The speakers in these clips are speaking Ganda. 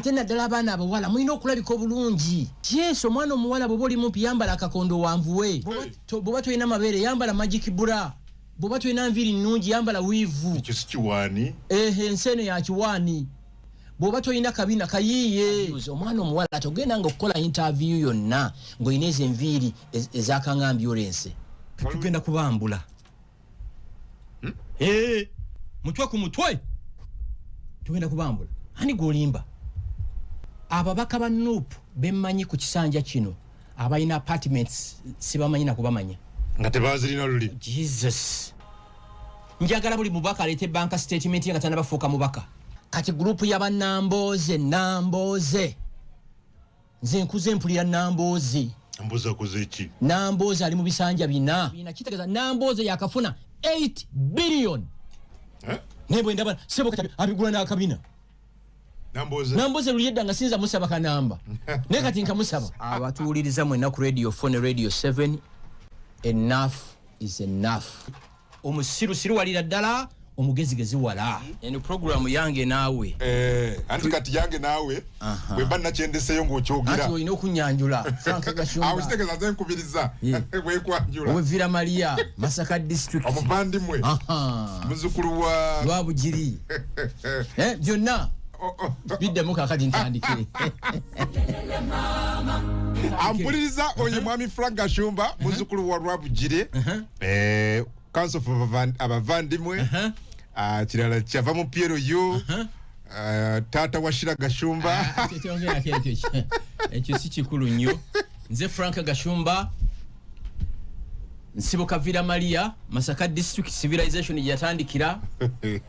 Ate naddala abaana abawala, mulina okulabika obulungi. Yes, omwana omuwala bwoba oli mumpi, yambala akakondo wanvuwe. Bwoba tolina mabeere, yambala magic bra. Bwoba tolina nviiri nnungi, yambala weave. Ekyo si kiwaani? Ehe, ensi eno yakiwaani. Bw'oba tolina kabina, kayiiye. Omwana omuwala togenda nga okukola interview yonna ng'olina ezo enviiri ezakanga ambulensi. Tugenda kubambula. Eh, mutwe ku mutwe tugenda kubambula. Ani gwolimba? Ababaka ba NUP bemmanyi ku kisanja kino abalina apartments sibamanyi nakubamanya. Nga tebazirina luli. Jesus, njagala buli mubaka aleete banka statement ye nga tanabafuuka mubaka. Kati group y'abannambooze, Nambooze, nze nkuze mpulira Nambooze. Mbuza koze ki? Nambooze ali mu bisanja bina. Kitegeeza Nambooze yakafuna 8 billion. Eh? Naye bwe ndaba sebo kati abigula n'akabina. Namboze. Namboze luli edda nga sinza musaba kanamba, naye kati nkamusaba. Abatuwuliriza mwenna ku Radio 4 ne Radio 7, enough is enough. Omusiru siruwalira ddala, omugezigezi wala. Eno programu yange naawe. Eh, anti kati yange naawe bwe mba nakyendeseyo ng'okyogera. Anti olina okunyanjula, Frank Gashumba. Awo kitegeeza nze nkubiriza bwekwanjula. Owevira Maria, Masaka District. Omuvandimwe. Muzukulu wa Lwabugiri. Eh, byonna biddemu kakati ntandike. Ampuliriza oyo mwami Frank Gashumba, muzukulu wa Lwabugiri, eh, council of abavandimwe. Ah, kirala kyava mu PLU. Ah, taata wa Shira Gashumba. Tekyongerako ekyo, ekyo si kikulu nnyo. Nze Frank Gashumba, nsibuka Villa Maria, Masaka District, civilization gye yatandikira.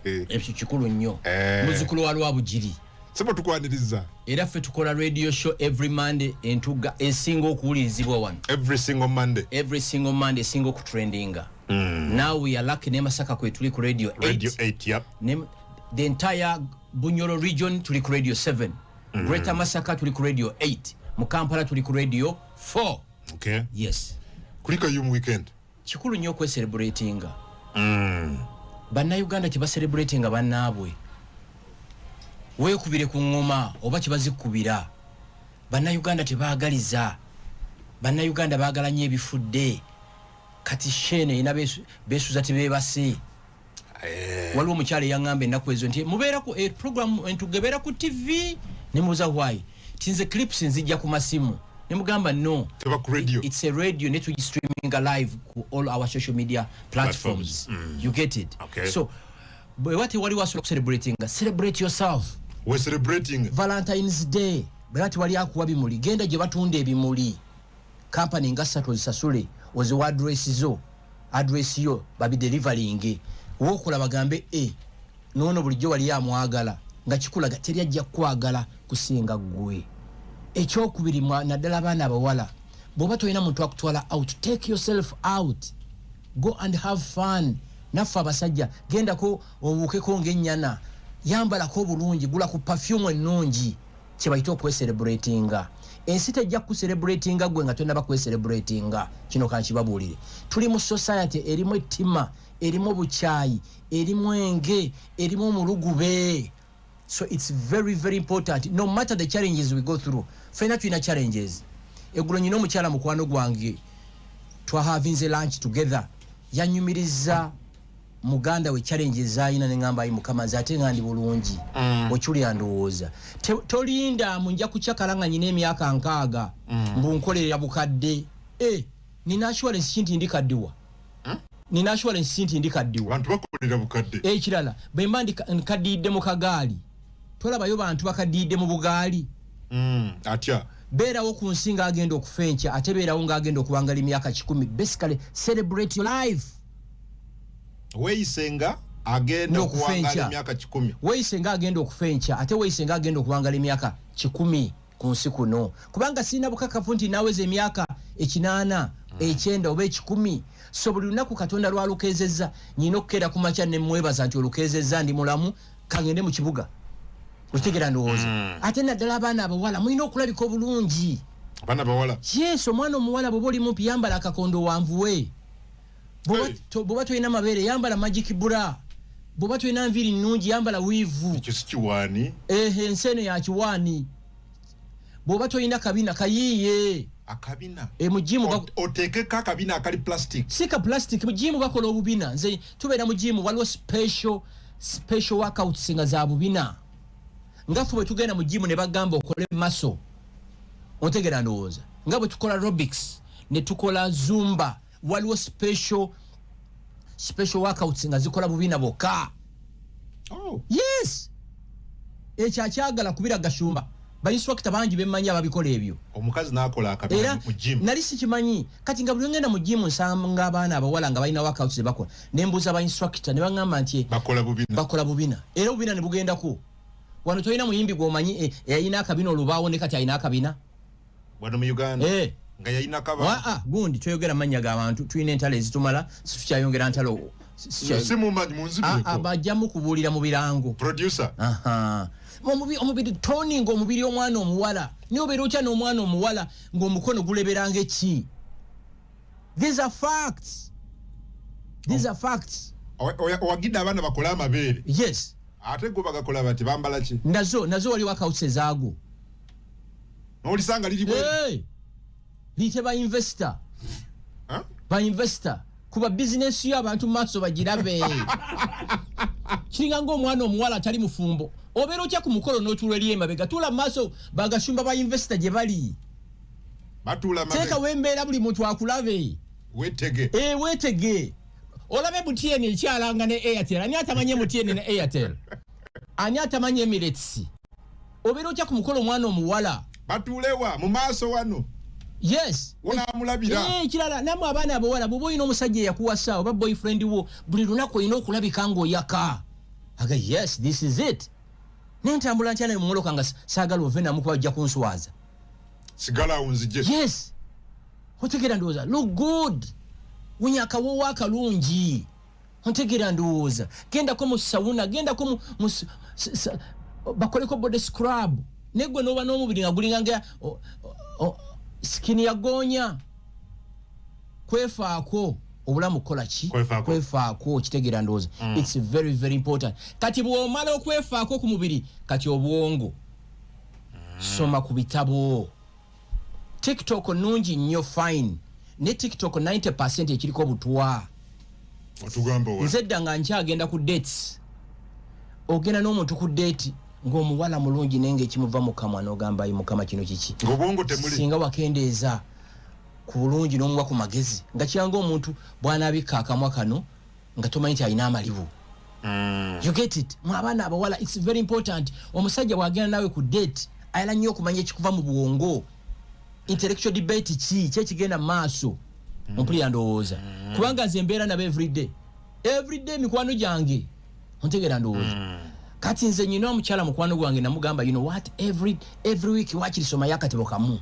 Ekyo kikulu nnyo. Muzukulu wa Lwabugiri. Sebo, tukwaniriza. Era ffe tukola radio show every Monday, Entugga, esinga okuwulirizibwa wano. Every single Monday. Every single Monday, esinga okutrendinga. Now we are lucky, ne Masaka kwe tuli ku Radio 8. Radio 8, yep. Ne, the entire Bunyoro region tuli ku Radio 7. Greater Masaka tuli ku Radio 8. Mu Kampala tuli ku Radio 4. Yes. Kulikayo mu weekend. Kikulu nnyo okwecelebratinga. Bannayuganda tebacelebratinga bannaabwe. Weekubire ku ŋŋoma oba tebazikubira. Bannayuganda tebaagaliza. Bannayuganda baagala nnyo ebifudde. Kati sheene erina beesuza tebeebase. Waliwo omukyala eyaŋŋamba ennaku ezo nti mubeera ku program Entugga ebeera ku TV. Nemubuuza why, ti nze clips nzijja ku masimu. Nemugamba no. Teba ku radio. It's a radio, ne tugistreaminga live ku all our social media platforms. You get it? Okay. So bweba tewali wasobola kucelebratinga, celebrate yourself. We celebrating. Valentines Day, bweba tewali akuwa bimuli, genda gye batunda ebimuli, kampani nga ssatu, ozisasule, oziwa address zo, address yo, babideliveringe wokola, bagambe e noono bulijjo wali amwagala, nga kikulaga teri ajja kukwagala kusinga ggwe. Ekyokubiri, naddala abaana abawala, bw'oba tolina muntu akutwala out, take yourself out, go and have fun. Naffe abasajja, gendako obuukeko ng'ennyana, yambalako obulungi, gula ku perfume ennungi, kyebayita okwecelebratinga. Ensi tejja kucelebratinga gwe nga tonaba kwecelebratinga. Kino kankibabuulire, tuli mu society erimu ettima, erimu obukyayi, erimu enge, erimu omulugube. So it's very very important, no matter the challenges we go through. Fena tulina challenges. Eggulo nyina omukyala mukwano gwange, twahavinze lunch together, yanyumiriza muganda we challenges zayina, neŋŋamba, "Ayi Mukama, nze ate nga ndi bulungi." Okyulira ndowooza. Tolinda mu nja kukyakala nga nyina emyaka 60 mbu nkolerera bukadde. E, nina assurance ki nti ndi kaddiwa? Nina assurance ki nti ndi kaddiwa? Bantu bakolera bukadde. Ekirala, bwe mba nkaddiidde mu kagaali, tolabayo bantu bakaddiidde mu bugaali? Atya? Beerawo ku nsi ng'agenda okufa enkya, ate beerawo ng'agenda okuwangala emyaka 100. Basically, celebrate your life. Weeyisenga agenda N'okufa okuwangala enkya. emyaka 100. Weeyise ng'agenda okufa enkya, ate weeyise ng'agenda okuwangala emyaka 100 ku nsi kuno, kubanga sirina bukakafu nti naaweza emyaka 80, 90 oba 100. So buli lunaku Katonda lwalukeezezza, nyina okukeera ku makya nemwebaza nti olukeezezza, ndi mulamu, kangende mu kibuga. Okitegera ndowooza? Ate naddala abaana abawala, mulina okulabika obulungi. Abaana bawala. Yes, omwana omuwala bwoba oli mumpi, yambala akakondo wanvuwe. Hey. Bw'oba tolina mabeere, yambala magic bra. Bw'oba tolina nviiri nnungi, yambala weave. Ekyo si kiwaani? Ehe, ensi eno ya kiwaani. Bw'oba tolina kabina, kayiiye. Akabina? E, mu gym. Oteekeko akabina akali plastic? Si ka plastic. Mu gym bakola obubina. Nze tubeera mu gym, waliwo special workouts nga za bubina, nga ffe bwe tugenda mu gym ne bagamba okole muscle. Otegera ndowooza nga bwe tukola aerobics ne tukola zumba, waliwo special workouts nga zikola bubina bwokka. Oh. Yes, ekyo akyagala kubira Gashumba, ba instructor bangi bemmanyi ababikola ebyo. Omukazi n'akola akabina Era mu gym? Nali sikimanyi. Kati nga buli ngenda mu gym nsanga abaana abawala nga balina workouts zebakola, nembuuza ba instructor ne baŋŋamba nti bakola bubina. Bakola bubina, era obubina ne bugendako. Wano tolina muyimbi gwomanyi eyalina akabina olubaawo ne kati alina akabina? Wano mu Uganda? Eh. Nga yalina kaba? Waa, gundi toyogera mannya g'abantu, tulina entalo ezitumala, situkyayongera ntalo. Si mumanyi. Munzibireko. Bajjamu kubuulira mu birango. Producer. Aha. Omubiri toning, omubiri, omwana omuwala niye obeera otya n'omwana omuwala ng'omukono guleberanga eki? These are facts, these are facts. Owagidde abaana bakole amabeere? Yes. Ate go bagakola bati, bambala ki? Nazo wali workouts ezaago. N'olisanga liri bweru? Hey! Liyite ba investor. Huh? Ba investor kuba bizinesi yo abantu mu maaso bagirabe. Kiringa ngaomwana omuwala atali mufumbo, obeera otya ku mukolo n'otuula eri emabega? Tuula mu maaso, bagashumba, ba investor gye bali. Batuula Teeka mabega. wembeera buli muntu akulabe. Wetege. E, weetege olabe MTN ekyalanga ne Airtel. Ani atamanyi MTN ne Airtel? Ani atamanyi Emirates? Obeera otya ku mukolo omwana omuwala? Batuulewa? Mu maaso wano? Yes. Wonamulabira. Eh, ekirala, nammwe abaana abawala, bw'oba olina omusajja eyakuwasa oba boyfriend wo, buli lunaku olina okulabika ng'oyaka aga, "Yes, this is it." Nentambula ntya naye mumoloka nga saagala ove namukuba, ojja kunswaza. Sigala awo nzije. Yes, otegeera ndowooza, look good, wunya akawoowo akalungi. Ontegeera ndowooza, gendako mu sauna, gendako mu bakoleko body scrub. Negwe noba n'omubiri nga gulinga nga skin ya goonya. Kwefaako, obulamu kukola ki? Kwefaako. Kwefaako, kitegeera ndowooza, it's very very important. Kati bw'omala okwefaako ku mubiri, kati obwongo, soma ku bitabo. TikTok nungi nnyo, fine, ne TikTok 90 ekiriko butwa. Otugamba wa? Nze dda nga nkyagenda ku dates, ogenda n'omuntu ku date ng'omuwala mulungi, naye ngaekimuva mu kamwa n'ogamba, "Ayi Mukama, kino kiki?" Ng'obwongo temuli. Singa wakendeeza ku bulungi n'omuwa ku magezi, nga kiranga omuntu bw'anaabikka akamwa kano nga tomanyi nti alina amalibu. You get it? Mu abaana abawala, it's very important. Omusajja bw'agenda naawe ku date, ayala nnyo okumanya ekikuva mu bwongo, intellectual debate, ki kyekigenda mu maaso. Ompulira ndowooza, kubanga nze mbeera nabo everyday, everyday, mikwano gyange. Ontegeera ndowooza, kati nze nyina omukyala mukwano gwange, namugamba, "You know what, every week wakiri somayo akatabo kamu."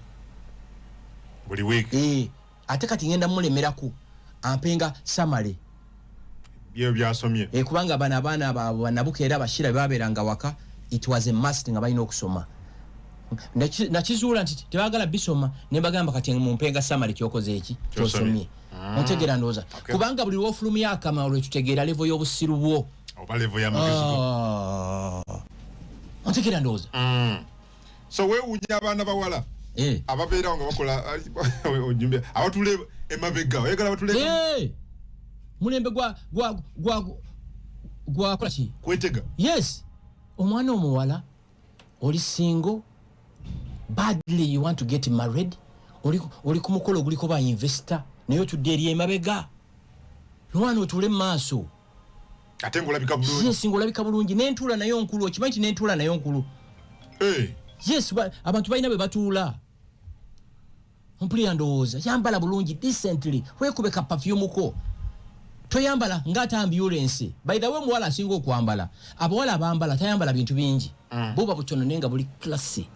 Buli week? Eh, ate kati ngenda mulemerako ampenga summary. Byo byasomye. Eh, kubanga bano abaana banabukeera abashira bebabeeranga waka, it was a must nga balina okusoma. Nakizuula nti tebagala bisoma, nembagamba, "Kati mumpenga summary kyokoze eki kyosomye." Ontegeera ndowooza? Okay. Kubanga buli lwofulumya akama olwetutegeera level y'obusiru bwo. Oba level y'amagezi go. Ah. Ontegeera ndowooza? So weewuunya abaana bawala Eh. ababeerawo nga bakola onyumya abatula emabega, oyagala batule Eh. Mulembe gwa gwakola ki? Kwetega. Yes, omwana omuwala oli single, badly you want to get married, oli ku mukolo oguliko ba investor, naye otudde eri emabega. Lwana otuule mu maaso. Ate ngaolabika bulungi. Yes, ngaolabika bulungi, nentuula nayo nkulu. Okimanyi nti nentuula nayo nkulu? Eh, Yes, abantu balina bwe batuula. Mpulira ndowooza, yambala bulungi, decently, weekube ka perfume ko, toyambala ngaate ambulance. By the way, omuwala asinga okwambala, abawala abambala tayambala bintu bingi, buba butono naye nga buli classy.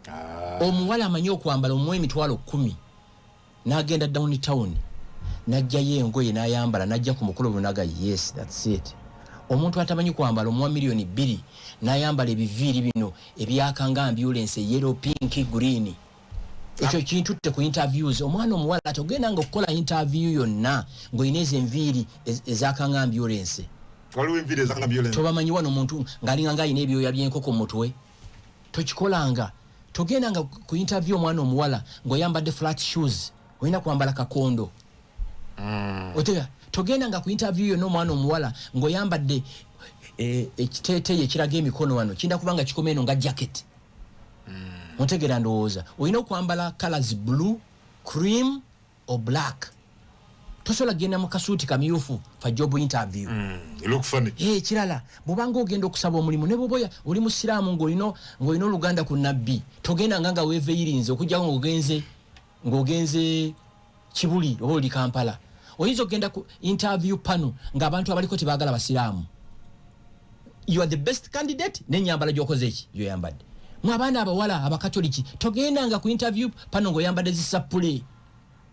Ah, Omuwala amanyi okwambala, omuwa 100,000 n'agenda down town n'ajjayo engoye n'ayambala n'ajja ku mukolo bunaga, "Yes, that's it." Omuntu atamanyi kwambala, omuwa 2 million n'ayambala ebiviiri bino ebyaka nga ambulance, yellow, pink, green. Ekyo kintutte ku interviews. Omwana omuwala togenda nga okukola interview yonna ng'olina ezo enviiri ezaka nga ambulance. Waliwo enviiri ezanga byolema. Tobamanyi wano omuntu ng'alinga nga alina ebyoya by'enkoko mu mutwe. Tokikolanga. Togendanga ku interview omwana omuwala ng'oyambadde flat shoes, olina kwambala kakondo. Otega togendanga ku interview yonna omwana omuwala ng'oyambadde ekiteeteeyi ekiraga emikono wano, kirina kuba nga kikoma eno nga jacket. Otegeera ndowooza olina okwambala colors blue, cream or black. Tosobola kugenda mu kasuuti kamyufu for job interview. Look funny. Ekirala, bw'obanga ogenda okusaba omulimu, ne bw'oba oli musiraamu ng'olina oluganda ku nabbi, togendanga nga weeveyirinze okujjako ng'ogenze Kibuli oba oli Kampala. Oyinza okugenda ku interview pano ng'abantu abaliko tebaagala basiraamu. You are the best candidate n'ennyambala gy'okoze eki gyoyambadde. Mwe abaana abawala abakatoliki, togendanga ku interview pano ng'oyambadde zisappule.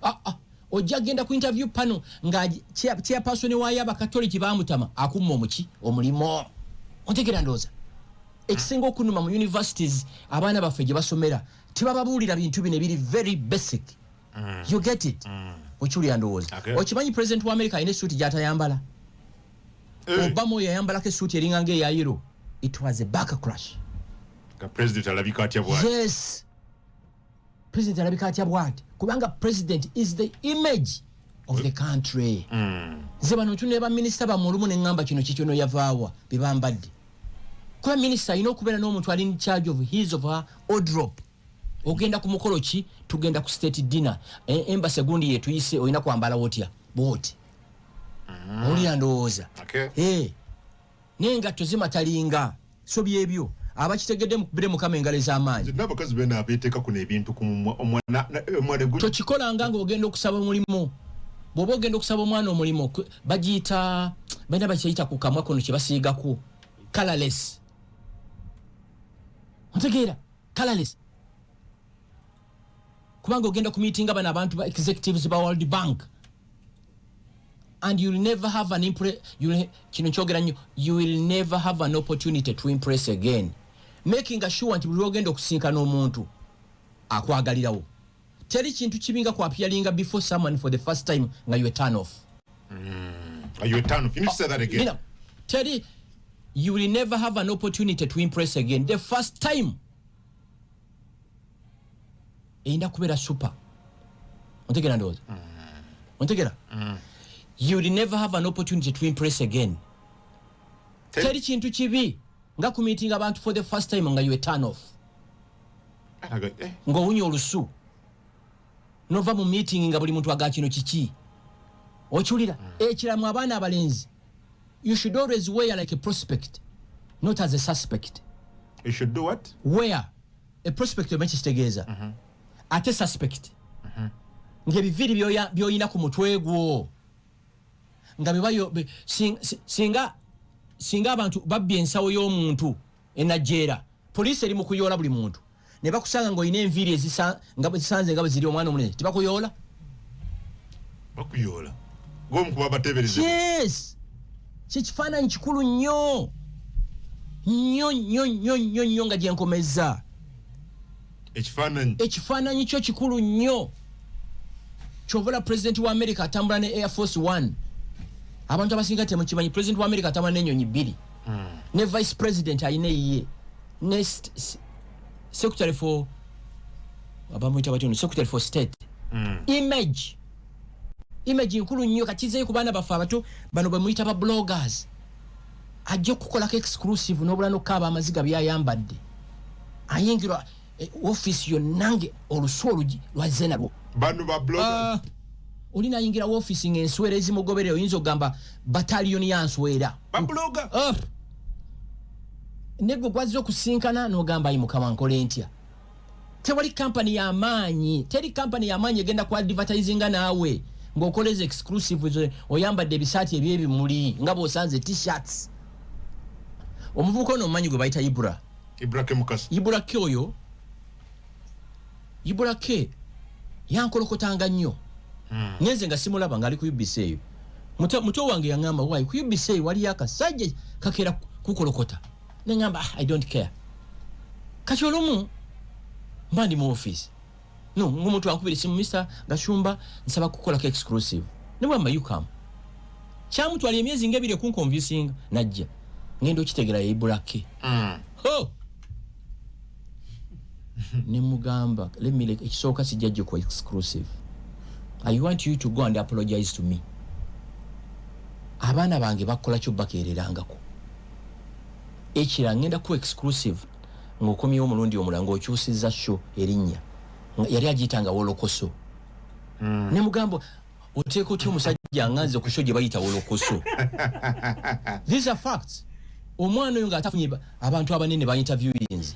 Ah, ah. Ojja kugenda ku interview pano nga chairperson waayo abakatoliki bamutama akumma omuki omulimo. Ontegeera ndowooza ekisinga okunuma mu universities abaana baffe gye basomera tebababuulira bintu bino ebiri very basic. You get it? Okiwulira ndowooza? Okay. Okimanyi president wa America alina essuuti gy'atayambala? Obama oyo yayambalako essuuti eringa ng'eya yellow. It was a back crash. Nga president alabika atya bwati? Yes, president alabika atya bwati, kubanga president is the image of the country. Nze bano ntunula baminisita bammwe olumu neŋŋamba kino kikyono yavaawa bye bambadde, kuba minisita alina okubeera n'omuntu ali in charge of his of her wardrobe. Ogenda ku mukolo ki? Tugenda ku state dinner, embassy gundi yetuyise, olina kwambala otya bwoti? Owulira ndowooza? Okay. Naye engatto zimatalinga, so byebyo abakitegedde mukubire Mukama engalo ez'amaanyi. Nze n'abakazi bena abeteeka kuno ebintu ku mumwa, omwana Tokikolanga ng'ogenda okusaba omulimu. Bw'oba ogenda okusaba omwana omulimu, bagiyita, balina bakyeyita ku kamwa kuno kye basiigaku colorless. Otegeera colorless? Kubanga ogenda ku meetinga bano abantu ba executives ba World Bank and you'll never have an you'll, kino nkyogera nnyo, you will never have an opportunity to impress again. Making sure nti buli lwogenda okusinkana omuntu akwagalirawo. Teri kintu kibi nga kwappearinga before someone for the first time nga you turn off. Are you a turn off? You need to say that again. You know, Teddy, you will never have an opportunity to impress again. The first time eyinda kubeera super. Ontegera ndowooza? Ontegera? You will never have an opportunity to impress again. Teri kintu kibi nga ku meeting abantu for the first time nga you a turn off. Ng'owunya olusu nova mu meeting nga buli muntu aga kino kiki. Okiwulira? Ekiramu abaana abalenzi, you should always wear like a prospect, not as a suspect. You should do what? Wear a prospect, omanyi kikitegeeza? Ate suspect ng'ebiviiri by'oyina ku mutwe gwo nga bebayo singa abantu babbye ensawo y'omuntu enajjeera, poliisi eri mu kuyoola buli muntu ne bakusanga ng'olina enviiri nga bwe zisanze nga bwe ziri, omwana omunene, tebakuyoola? Bakuyoola gwomukuba abateebereze. Yes, kyekifaananyi kikulu nnyo nnyo nnyo nnyo nnyo nnyo nga gyenkomezza. Ekifaananyi. Ekifaananyi kyo kikulu nnyo. Kyovola president wa America atambula ne Air Force One. Abantu abasinga temukimanyi, president wa America atambula n'enyonyi bbiri, ne vice president alina eyiye, ne secretary for, abamuyita batyo, secretary for state. Image nkulu nnyo. Kakizeyo ku baana baffe abato bano bwe muyita ba bloggers, ajja okukolako exclusive n'obula n'okukaaba amaziga byayambadde, ayingira office yonna nge olusu olugi lwazze nalwo. Bano ba blogger. Ah, oli nayingira woofiisi ng'enswera ezimugoberera oyinza okugamba bataliyoni ya nswera. Ba blogger. Ah. Negwe gwazze okusinkana n'ogamba, "Ayi Mukama, nkole ntya?" Tewali kampani y'amaanyi, teri kampani y'amaanyi egenda ku advertisinga naawe ng'okoleza exclusive oyambadde ebisaati ebyebimuli nga bw'osanze T-shirts. Omuvubuka ono omumanyi gwe bayita Ibra? Ibrahim Mukasa. Ibra K, oyo Ibra K yankolokotanga nnyo. Ngenze nga simulaba ng'ali ku UBC eyo. Muto wange yaŋŋamba, "Wayi, ku UBC eyo waliyo akasajja kakeera kukolokota." Neŋŋamba, "Ah, I don't care." Kati olumu mba ndi mu office, no ng'omuntu ankubira esimu, "Mr Gashumba, nsaba kukolako exclusive." Nebwamba, "You come." Kyamutwala emyezi ngaebiri okunconvincinga. Najja ngenda okitegeera yeibulake. Ho, nemugamba, "Let me, ekisooka sijja gikuwa exclusive. I want you to go and apologize to me. Abaana bange bakola kyo bakeererangako. Ekira ngenda kuwa exclusive ng'okomyewo omulundi omulala ng'okyusizza show erinnya." Yali agiyita nga Wolokoso. Nemugamba, "Oteeka otya omusajja nga nze ku show gye bayita Wolokoso?" These are facts. Omwana oyo ng'atafunye abantu abanene ba interviewings,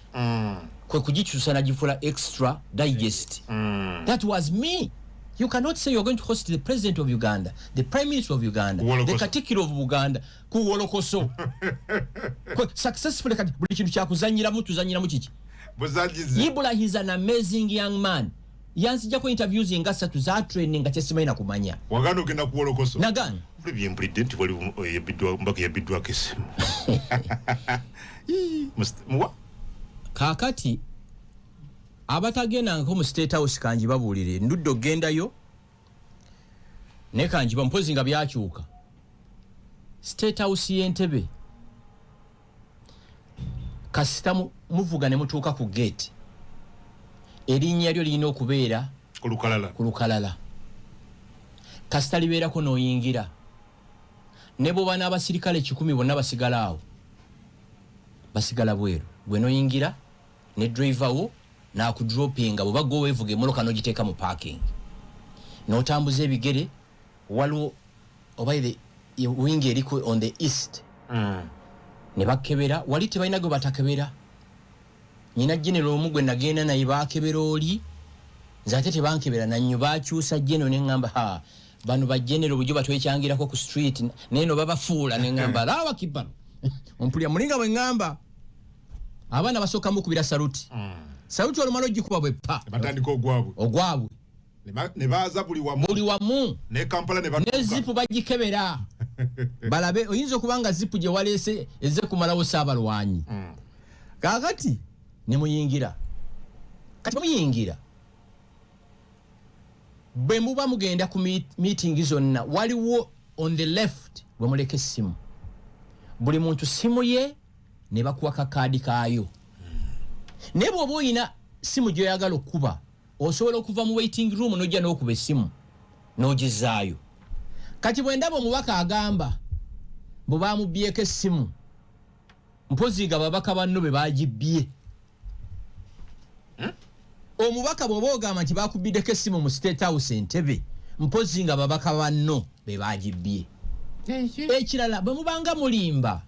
kwe kugikyusa nagifuula Extra Digest. That was me. You cannot say you're going to host the president of Uganda, the prime minister of Uganda, the Wolokoso. Katikiro of Buganda ku Wolokoso. Successfully kati buli kintu kyakuzanyiramu, tuzanyiramu kiki? Buzanyizi. Ibula, he's an amazing young man. Yanzijjako interviews nga ssatu za training nga kyesimanyi nakumanya. Waganda ogenda ku Wolokoso. Nagana. Buli byempulidde nti wali mbaka yabiddwako essimu. Ii, muwa. Kaakati abatagendangako mu State House, kanji babuulire, ndudde okugendayo naye kanjiba mpozi nga byakyuka. State House y'Entebe, kasita muvuga ne mutuuka ku gate, erinnya lyo lirina okubeera ku lukalala. Ku lukalala. Kasita libeerako n'oyingira, ne bwoba n'abasirikale 100 bonna basigala awo, basigala bweru. Gwe noyingira ne driver wo nakudropinga, bwoba gwe weevuga emmotoka n'ogiteeka mu parking n'otambuza ebigere. Waliwo oba wing eriko on the east, ne bakebera wali, tebalina gwe batakebera. Nyina general omu gwe nagenda naye, bakebera oli, nze ate tebankebera nannyo. Bakyusa general, neŋŋamba, "Ha, bano bagenero bulijjo batwekyangirako ku street, naye no babafuula." Neŋŋamba, "Allahu akbar." Ompulira mulinga bwe ŋŋamba, abaana basooka mukubira saluti. Saluti olumala ogikuba bwe pa Batandika ogwabwe. Ogwabwe. Ne baaza buli wamu. Buli wamu. Ne Kampala ne Ne batuuka. zipu bagikebera balabe oyinza okuba nga zipu gye waleese ezze kumalawo saabalwanyi. Kaakati ne muyingira. Kati bwe muyingira, bwe muba mugenda ku meeting zonna, waliwo on the left bwe muleka essimu. Buli muntu simu ye ne bakuwa kakaadi kaayo. Naye bw'oba oyina simu gy'oyagala okukuba, osobola okuva mu waiting room n'ojja n'okuba essimu n'ogizaayo. Kati bwe ndaba omubaka agamba bwe bamubyeko essimu, mpozi nga babaka banno be bagibbye. Omubaka bw'oba ogamba nti bakubiddeko essimu mu State House Entebe, mpozi nga babaka banno be bagibbye. Ekirala, bwe mubanga mulimba,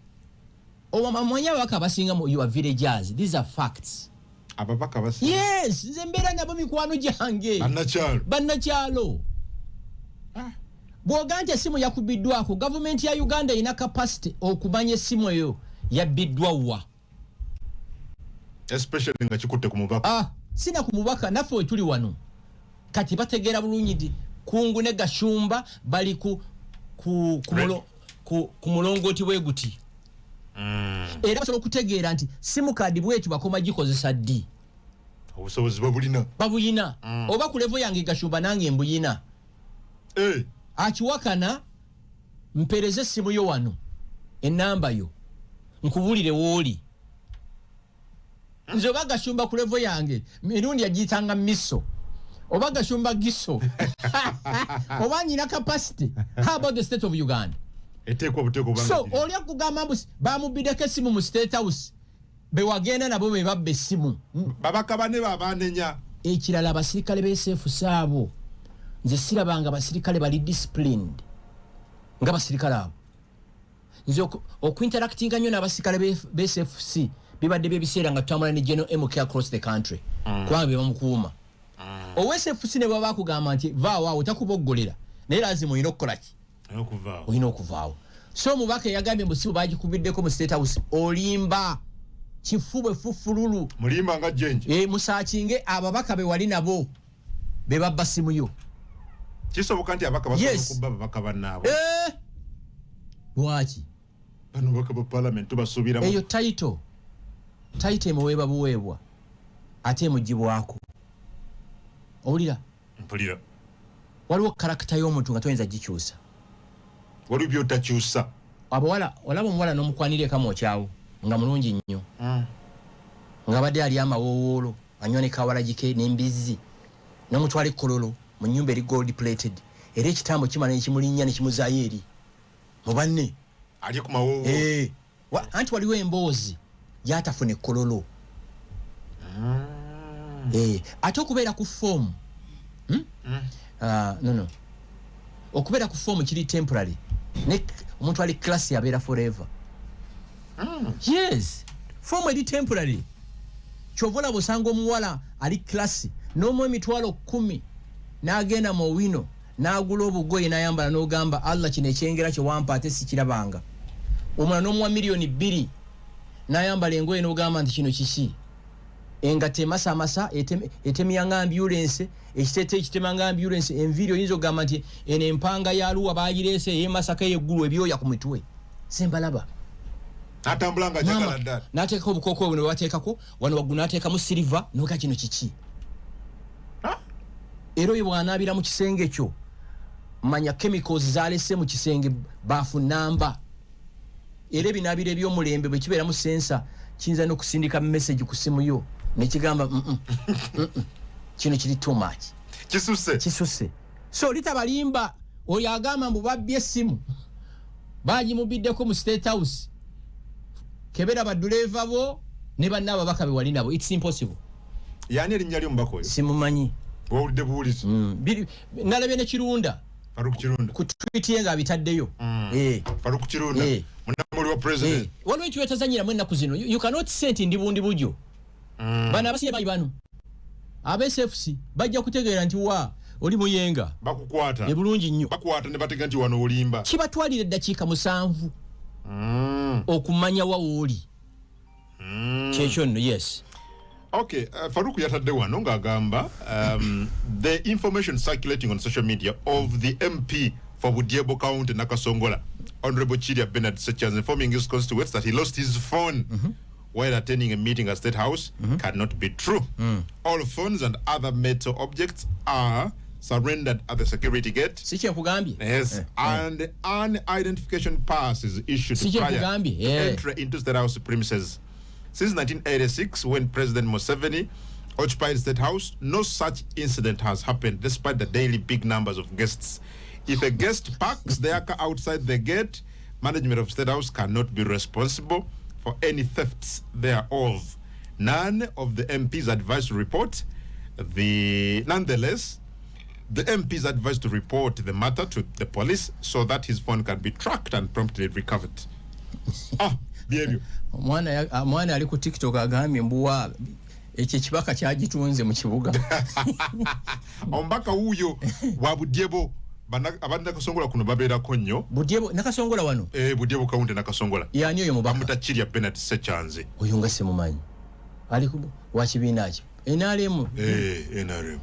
omanyi ababaka abasinga mu your villagers. These are facts. Ababaka basinga? Yes, nze mbeera nabo, mikwano gyange. Bannakyalo. Bannakyalo. Bw'oga nti essimu yakubiddwako, gavumenti ya Uganda erina capacity okumanya essimu eyo yabbiddwa wa. Especially nga kikutte ku mubaka. Ah, sina ku mubaka, naffe we tuli wano kati bategeera bulungi nti Kungu ne Gashumba bali ku mulongooti bwe guti. Era basobola okutegeera nti sim card bweti bakoma gikozesa ddi. Obusobozi babulina. Babuyina. Oba ku level yange Gashumba nange mbuyina. Akiwakana, mpereze essimu yo wano, enamba yo, nkubulire wooli. Nze oba Gashumba ku level yange mirundi yagiyitanga miso, oba Gashumba giso, oba nyina capacity, how about the state of Uganda? Eteekwa obuteeka obanga So giri. oli akugamba mbu bamubbideko essimu mu State House, bewagenda nabo be babba essimu. Babaka bane babanenya. Ekirala, abasirikale b'SFC abo, nze sirabanga abasirikale bali disciplined nga basirikale abo. Nze okuinteractinga nnyo n'abasirikale b'SFC bibadde byebiseera nga tutambula ne General MK across the country, kubanga be bamukuuma. Owa SFC ne bwaba akugamba nti vaawo awo, takuboggolera, naye lazima olina okukola ki? Okuvaawo. Olina okuvaawo. So omubaka eyagambye mbu simu bagikubiddeko mu State House, olimba kifu bwe fufululu. Mulimba nga jenje. E, musearchinge ababaka be wali nabo be babba simu yo. Kisoboka nti ababaka basobola Yes. okubba ababaka bannaabwe? Eh, lwaki? Bano babaka ba parliament tubasuubiramu. Eyo title emuweebwa buweebwa ate emugibwako. Owulira? Mpulira. Waliwo character y'omuntu nga toyinza gikyusa. Waliwo byotakyusa. Abawala, olaba omuwala n'omukwanira eka mwokyawo nga mulungi nnyo, nga badde ali amawowoolo, anywa ne kawalagike n'embizzi, nomutwala ekololo mu nyumba eri gold plated, era ekitambo kimala nekimulinnya nekimuzaayo eri mu banne. Ali ku mawowo. Eh, anti waliwo emboozi gyatafuna ekkololo. Eh, ate okubeera ku foomu, Ah, no, okubeera ku foomu kiri temporary, ne omuntu ali class abeera forever. Yes, foomu eri temporary. Kyova olaba osanga omuwala ali class n'omu 100,000 n'agenda mu wino n'agula obugoye n'ayambala, n'ogamba, "Allah, kino ekyengera kyewampa ate sikirabanga." Omulala n'omuwa 2 million n'ayambala engoye n'ogamba nti kino kiki? Engato emasamasa, etemya nga ambulensi, ekiteete ekitema nga ambulensi, enviiri oyinza okugamba nti eno empanga ya luwa bagireese eyemasaka eyeggulu, ebyoya ku mitwe sembalaba. Atambula nga ajagala ddala. N'ateekako obukookolo buno bwebateekako wano waggulu, n'ateekamu silver, noga kino kiki? Era oyo bw'anaabira mu kisenge kyo, manya chemicals zalese mu kisenge, baafu namba. Era ebinaabiro ebyomulembe bwe kibeeramu sensor, kiyinza n'okusindika message ku simu yo nekigamba, kino kiri too much." Kisuse. Kisuse. So litabalimba oyo agamba mbu babbye essimu, bagimubiddeko mu State House. Kebera baduleeva bo ne banna ababaka be wali nabo. It's impossible. Yani erinnya ly'omubaka oyo? Simumanyi. Wawulidde buwulizi? Nalabye ne Kirunda. Faruk Kirunda. Ku tweet ye ng'abitaddeyo. Eh. Faruk Kirunda. Eh. Munamuli wa president. Eh, waliwo ekintu byetazanyiramu ennaku zino. You cannot say nti ndi bundi bujo. Bano abasiye bayi bano aba SFC bajja kutegeera nti wa oli muyenga. Bakukwata. E bulungi nnyo. Bakwata ne batega nti wano olimba. Kibatwalira eddakiika 7 okumanya wa wooli. Kyekyo nno, yes. Okay, Farouk yatadde wano ng'agamba the information circulating on social media of the MP for Budyebo County, Nakasongola, Honorable Kirya Bernard Ssekyanzi, informing his constituents that he lost his phone while attending a meeting at State House cannot be true. All phones and other metal objects are surrendered at the security gate. Si kyenkugambye? Yes, and an identification pass is issued Si prior kyenkugambye? to entry into State House premises. Since 1986, when President Museveni occupied State House, no such incident has happened, despite the daily big numbers of guests. If a guest parks their car outside the gate, management of State House cannot be responsible for any thefts thereof. None of the MPs advised to report the. Nonetheless, the MP is advised to report the matter to the police so that his phone can be tracked and promptly recovered. Ah, byebyo. Omwana ali ku TikTok agambye mbuwa ekyo ekibaka kyagitunze mu kibuga. Omubaka wuuyo wa Budyebo. Abannakasongola kuno babeerako nnyo. Budyebo Nakasongola wano? Eh, Budyebo County, Nakasongola. Yani oyo mubaka? Bamuta Kirya Bernard Sekyanzi. Oyo nga simumanyi. Ali wa kibiina ki? NRM? Eh, NRM.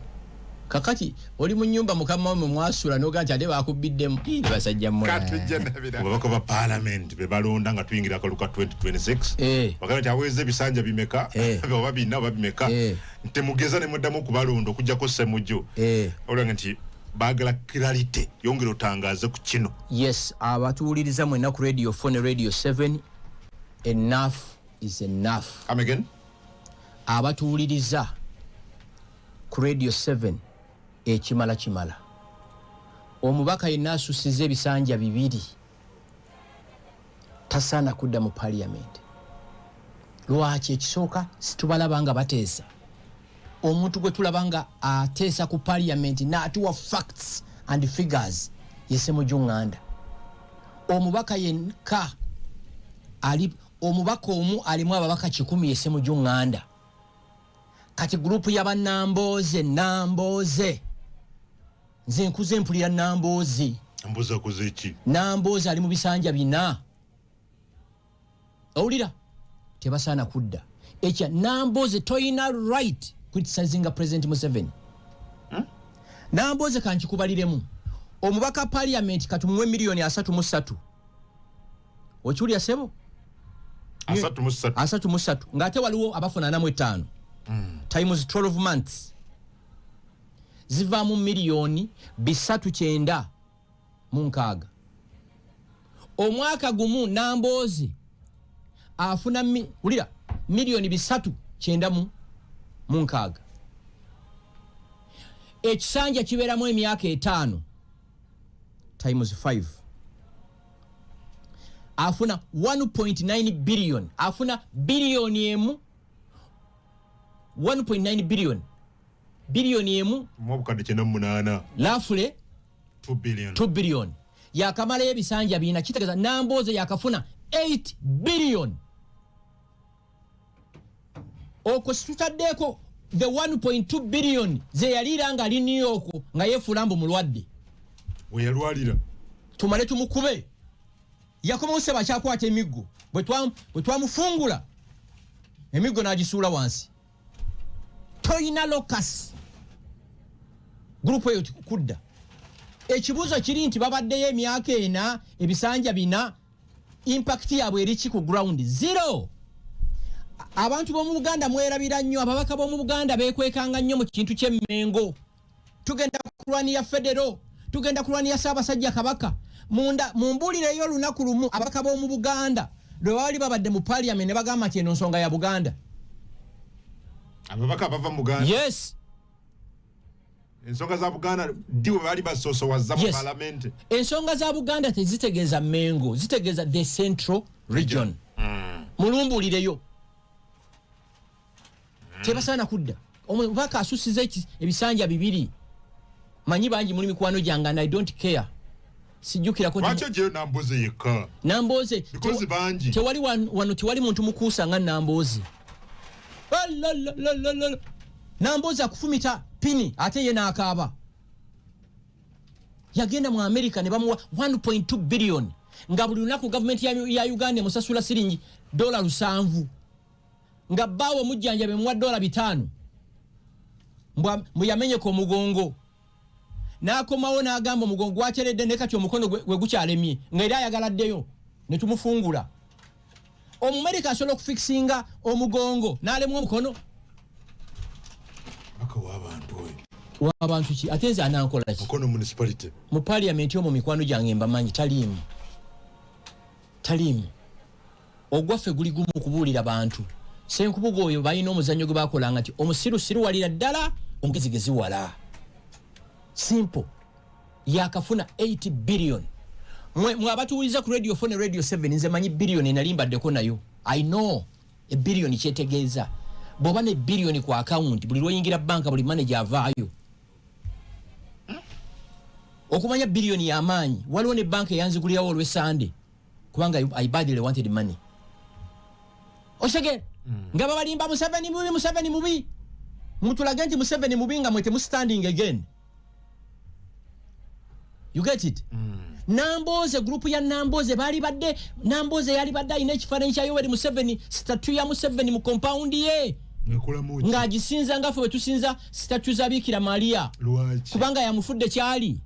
Kakati oli mu nyumba mukama wamwe mwasula noga nti ate bakubiddemu. Ii, basajja mmwe. Katujja nabira. Ababaka ba parliament be balonda nga tuyingira akalulu ka 2026, bagambe nti aweza ebisanja bimeka, oba bina oba bimeka, ntemugeza ne muddamu okubalonda okuggyako Ssemujju. Olwanga nti baagala clarity, yongera otangaaze ku kino. Yes, abatuwuliriza mwenna ku Radio 4 ne Radio 7, enough is enough. Come again? Abatuwuliriza ku Radio 7, ekimala kimala. Omubaka yenna asusiza ebisanja 2 tasaana kudda mu parliament. Lwaki? Ekisooka, situbalaba nga bateesa. Omuntu gwe tulaba nga ateesa ku parliament n'atuwa facts and figures ye Ssemujju Nganda. Omubaka yenka ali, omubaka omu alimu ababaka 100, ye Ssemujju Nganda. Kati gurupu y'abannambooze, Nambooze, nze nkuze mpulira Nambooze. Mbuza kuze ki? Nambooze ali mu bisanja 4, owulira tebasaana kudda. Ekya Nambooze, toyina right criticizinga President Museveni. Nambooze, kankikubaliremu, omubaka parliament katumuwe 33 million, okiwulira sebo? 33. 33, ng'ate waliwo abafuna 45, times 12 months zivaamu 396 million. Omwaka gumu Nambooze afuna wulira, 396 miliyoni. Ekisanja kibeeramu emyaka 5 times 5, afuna 1.9 billion, afuna biliyoni 1, 1.9 billion, biliyoni 1 Mu 98,000. Lafule. 2 billion. 2 billion, yakamalayo ebisanja 4. Kitegeeza Nambooze yakafuna 8 billion. Okwo situtaddeeko the 1.2 billion zeyaliira nga ali New York nga yefuula mbu mulwadde. Weyalwalira. Tumale tumukube, yakomawo seba akyakwata emiggo. Bwe twamufungula emiggo n'agisuula wansi. Toyina locus group eyo kudda. Ekibuuzo kiri nti babaddeyo emyaka 4, ebisanja 4, impact yaabwe eriki ku ground zero? Abantu b'omu Buganda mwerabira nnyo. Ababaka b'omu Buganda bekwekanga nnyo mu kintu ky'Emmengo. Tugenda kulwanira federo, tugenda kulwanira Ssaabasajja Kabaka. Munda mumbuulireyo olunaku lumu ababaka b'omu Buganda lwe baali babadde mu Parliament ne bagamba nti eno nsonga ya Buganda. Ababaka abava mu Buganda? Yes. Ensonga za Buganda ddi we baali basosowaza mu Yes. palamenti? Ensonga za Buganda tezitegeeza Mengo, zitegeeza the Central Region. Mulumbulireyo, tebasaana kudda. Omubaka asusiza ebisanja 2, manyi bangi muli mikwano gyange and I don't care, sijjukirako. Lwaki ogyeyo Namboze yekka? Namboze Because bangi. Tewali wano tewali muntu mukuusa nga Namboze. Alalalalala. Namboze akufumita pini ate ye n'akaaba. Yagenda mu America ne bamuwa 1.2 billion, nga buli lunaku gavumenti ya Uganda emusasula siringi $7, nga bbaawe omujjanjabi emuwa $5. Mbw yamenyeka omugongo, n'akomawo n'agamba omugongo gwateredde, naye kati omukono gwe gukyalemye, nga era ayagala addeyo ne tumufungula. Omumerika asobola okufikisinga omugongo n'alemwa omukono? Baka w'abantu oyo. Wabantu ki? Ate nze anankola ki? Mukono Municipality. Mu Paliamenti omwo mikwano gyange mbamanyi, taliimu, taliimu. Ogwaffe guli gumu, kubuulira bantu. Senkubuga oyo balina omuzannyo gwe bakolanga nti omusirusiru walira ddala, omugezigezi wala. Simple. Yakafuna 8 billion. Mwe abatuwuliza ku Radio 4 ne Radio 7, nze manyi billion enali mbaddeko nayo. I know ebillion kyetegeeza. Bw'oba ne billion ku akawunti, buli lwoyingira banka, buli manager avaayo. Okumanya biliyoni y'amaanyi, waliwo ne banka eyanzigulirawo olwesande kubanga I badly wanted money. Okitegeera nga babalimba Museveni mubi, Museveni mubi, mutulage nti Museveni mubi nga mwe temustanding again. You get it? Namboze, group ya Namboze bali badde, Namboze yali badde alina ekifaananyi kya Yoweri Museveni, statue ya Museveni mu compound ye. Ngekolamu ki? Ng'agisinza nga ffe bwe tusinza statue za Bikira Maria. Lwaki? Kubanga yamufudde kyali.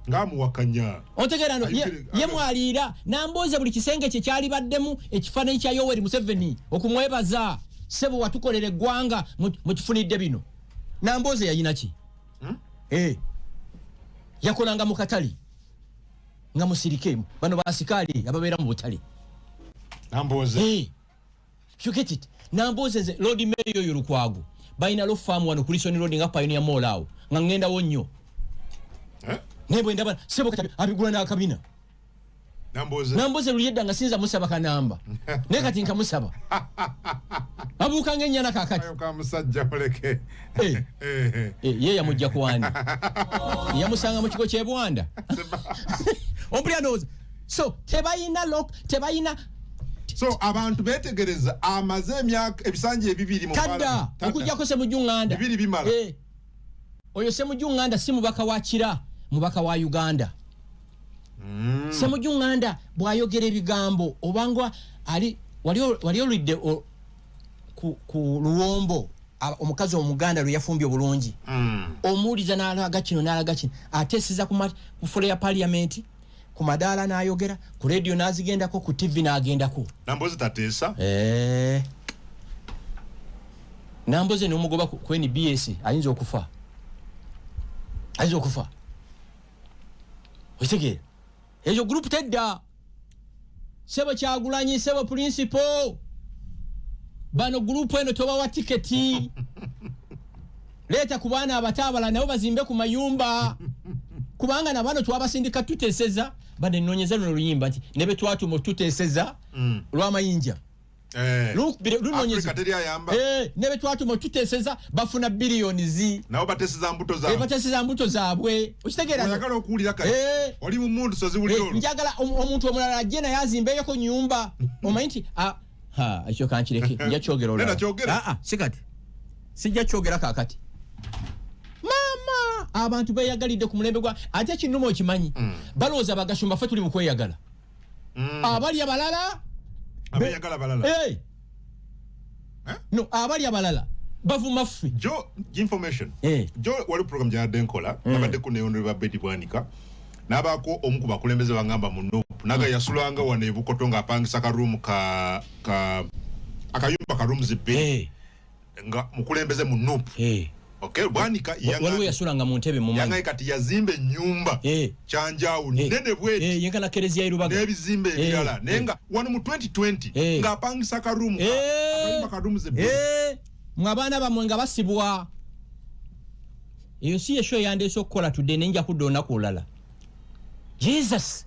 Ng'amuwakanya. Ontegeera no? Ye mwaliira Namboze buli kisenge kye kyali baddemu ekifaananyi kya Yoweri Museveni okumwebaza, sebo watukolera eggwanga, mutufunidde bino. Namboze yayina ki? Eh. Yakolanga mu katale nga musirike, bano basikaali ababeera mu butale. Namboze. Hey, you get it? Namboze, nze Lord Mayor oyo Lukwago balina law firm wano ku Lison Road nga Pioneer Mall awo, nga ŋŋendawo nnyo. Eh? Naye bwe ndaba sebo kati abigula n'akabina. Namboze. Namboze luli edda nga sinza musaba kanamba, naye kati nkamusaba, abuuka ng'ennyana kaakati. Ayo ka musajja muleke. Eh. Eh. Eh, ye yamujja kwani yamusanga mu kigo ky'ebwanda ompulira? Ndowooza so tebalina lok, tebalina. So abantu betegereza amaze emyaka ebisanja 2 mu Tadda. Parliament. Tadda. Okujjako Semujju Nganda. 2 bimala. Eh. Oyo Semujju Nganda si mubaka wa Kira, mubaka wa Uganda. Semujju Nganda bw'ayogera ebigambo obanga ali wali olidde ku luwombo omukazi omuganda lwe yafumbye obulungi, omuwuliza n'alaga kino n'alaga kino, ateeseza ku floor ya Parliament, ku madaala n'ayogera, ku radio n'azigendako, ku TV n'agendako. Namboze tateesa. Eh. Namboze nomugoba ku NBS ayinza okufa, ayinza okufa. Okitegeera? Eyo group tedda. Sebo Kyagulanyi, sebo principal, bano group eno tobawa tiketi. Leeta ku baana abato abalala nabo bazimbe ku mayumba, kubanga nabano twabasindika tuteeseza. Bano enoonyeza luno oluyimba nti ne betwatuma otuteeseza lw'amayinja. Africa teri ayamba. Ne betwatuma otuteeseza bafuna biliyoni zi Nabo bateseza mbuto zaabwe. Bateseza mbuto zaabwe, okitegeera? Oyagala okuwulira kati oli mu mundu soziwulira olwo. Njagala omuntu omulala ajje naye azimbeyoko nyumba. Omanyi nti ha, ekyo kankireke, nja kyogera olulala. Nenda kyogera. Ah, ah, si kati, sijja kyogera kakati. Maama, abantu beyagalidde ku mulembe gwa, ate ekinnuma okimanyi, balowooza bagashumba ffe tuli mu kweyagala, abali abalala. Abeyagala balala. Eh. Eh? No, abali abalala bavuma ffe. Jo information. Jo wali program gyadde nkola, nabadde ku neyondo ba Betty Bwanika, n'abaako omu ku bakulembeze bangamba mu NUP naga yasulanga wano e Bukoto ng'apangisa ka room ka akayumba ka rooms bbiri nga mukulembeze mu NUP. Okay, Bwanika Waliwo yasulanga mu ntebe mumanyi. Yangaye kati yazimba ennyumba kyanjawulo nene bweti. Yenkana kereziya y'e Lubaga. N'ebizimbe ebirala, naye nga wano mu 2020 ng'apangisa ka room akayumba ka rooms bbiri. Mwe abaana bammwe nga basibwa. Eyo si yesho eyandeese okukola tudde, naye nja kudda olunaku olulala. Jesus!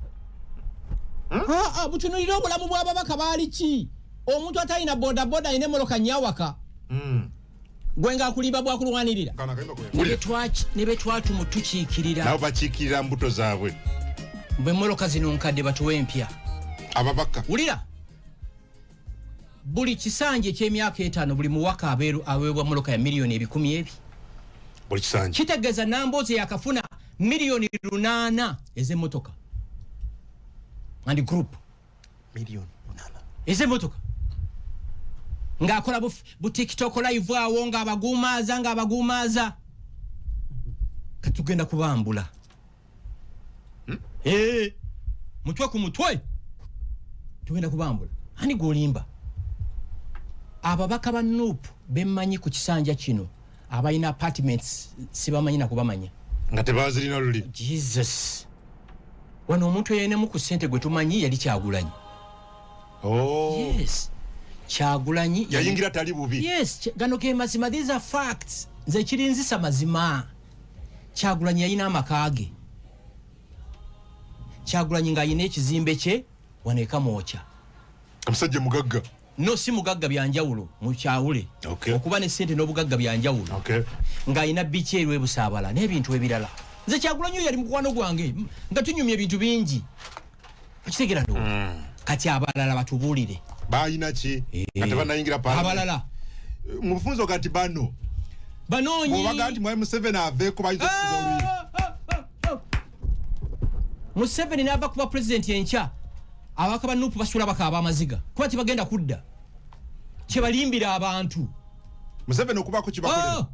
Aa, butunulire obulamu bw'ababaka. Baali ki? Omuntu atalina bodaboda alina emmotoka nyawaka. Gwe ng'akulimba bwakulwanirira. Kano akayumba kwe Ne betwatumu tukiikirira. Nabo bakiikirira mbuto zaabwe. Bwe emmotoka zino nkadde, batuwe empya. Ababaka. Wulira, buli kisanja ekyemyaka 5 buli muwaka aweebwa mmotoka ya miliyoni ebikumi ebi. Buli kisanja. Kitegeeza Namboozi yakafuna miliyoni 800 ez'emmotoka and group. Miliyoni 800. Ez'emmotoka, ng'akola bu TikTok live awo ng'abaguumaaza, ng'abaguumaaza. Katugenda kubambula. Eh, mutwe ku mutwe tugenda kubambula. Ani gwolimba? Ababaka ba NUP bemmanyi ku kisanja kino abalina apartments sibamanyi nakubamanya. Nga tebazirina luli. Jesus! Wano omuntu eyenemu ku ssente gwe tumanyi yali Kyagulanyi. Oh. Yes, Kyagulanyi. Yayingira tali bubi. Yes, gano ge mazima, these are facts. Nze kirinzisa mazima. Kyagulanyi yalina amaka ge. Kyagulanyi ng'alina ekizimbe kye wano ekamwokya. Omusajja mugagga. No, si mugagga, byanjawulo, mukyawule. Okuba ne sente n'obugagga byanjawulo. Ng'alina biki erwebusaabala n'ebintu ebirala. Nze Kyagulanyi oyo yali mukwano gwange, nga tunyumya ebintu bingi, okitegeera? Ndowooza kati abalala batubuulire. Bayina ki nga tebanayingira parliament? Abalala. Mu bufunze oga nti bano banoonyi. Bw'obaga nti mwami Museveni aveeko, bayinza okukuba oluyi. Museveni n'ava kuba pulezidenti enkya, ababaka ba NUP basula bakaaba amaziga kuba tebagenda kudda kyebalimbira abantu. Museveni okubaako kibakolera. Oh!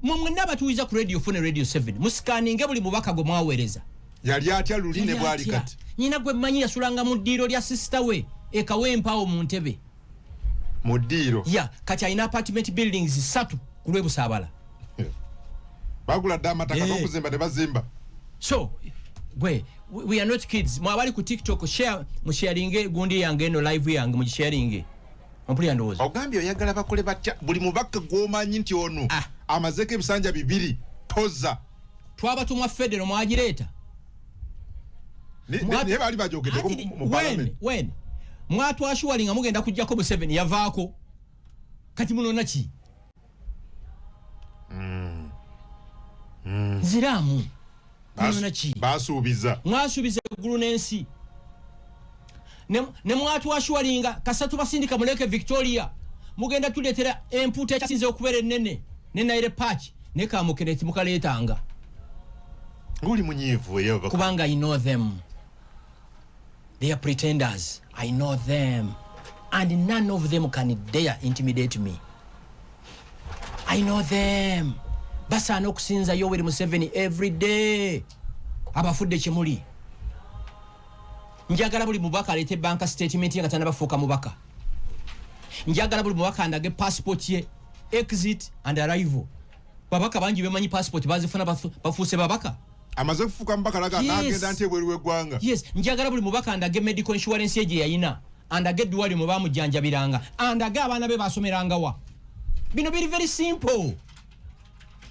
Mwe mwenna abatuuliza ku Radio 4 ne Radio 7, musikaninge buli mubaka gwe mwaweereza. Yali atya luli ne Yali bwali atya? kati? Nyina gwe mmanyi yasulanga mu ddiiro lya sister we ekawempaawo mu ntebe. Mu ddiiro? Ya, kati alina apartment buildings 3 ku lwebusaabala. Bagula dde amataka n'okuzimba ne bazimba. So gwe, we are not kids. Mwe abali ku TikTok, share, musharinge gundi yange eno, live yange mugisharinge. Ompulira ndowooza? Ogambye oyagala bakole batya? Buli mubaka gw'omanyi nti ono amazeeko ebisanja 2 toza. Twabatumwa federo, mwagireeta. Naye baali bajogeddeko mu When parliament. When mwatwashuwali nga mugenda kujjako Museveni, yavaako. Kati munona ki? Nziraamu, munona ki? Basuubiza. Mwasuubiza eggulu n'ensi. Ne mwatwashuwalinga kasatu basindika muleke Victoria, mugenda tuleetera empuuta ekyasinze okubeera ennene ne Nile Perch ne kamukene timukaleetanga. Ng'oli munyiivu eyo ababaka. Kubanga I know them, they are pretenders. I know them and none of them can dare intimidate me. I know them. Basaana okusinza Yoweri Museveni every day abafudde kimuli. Njagala buli mubaka aleete bank statement ye nga tanabafuuka mubaka. Njagala buli mubaka andage passport ye, exit and arrival. Babaka bangi bemanyi passport bazifuna bafuuse babaka. Amaze kufuuka mubaka laga n'agenda nti ebweru w'eggwanga. Yes, njagala buli mubaka andage medical insurance ye gye yayina, andage eddwaliro mwe bamujjanjabiranga, andage abaana be basomerangawa. Bino biri very simple.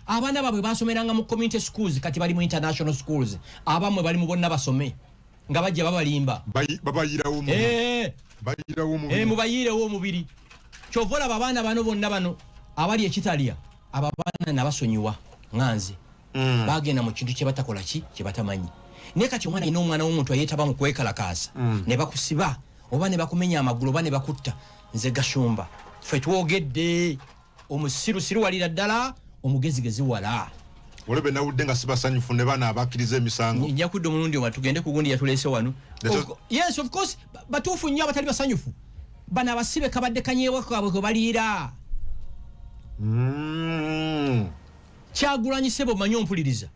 Abaana baabwe basomeranga mu community schools, kati bali mu international schools. Abamwe bali mu bonna basome nga bajja babalimba. Babayirawo omubiri. Bayirawo omubiri. Mubayiirewo omubiri. Kyova olaba abaana bano bonna bano abali ekitalya, abo abaana nabasonyiwa nga nze. Bagenda mu kintu kyebatakola ki kyebatamanyi. Naye kati omwana alina omwana w'omuntu ayeetaba mu kwekalakaasa ne bakusiba oba ne bakumenya amagulu oba ne bakutta. Nze Gashumba, ffe twogedde, omusiru siruwalira ddala, omugezigezi wala. Olebe nawudde nga sibasanyufu ne bana abakkiriza emisango. Nja kudda omulundi omala tugende ku gundi yatuleese wano. Yes, of course, batuufu nnyo abatali basanyufu. Bano abasibe kabadde kanyeebwa kaabwe kwe baliira. Kyagulanyi sebo, manyi ompuliriza,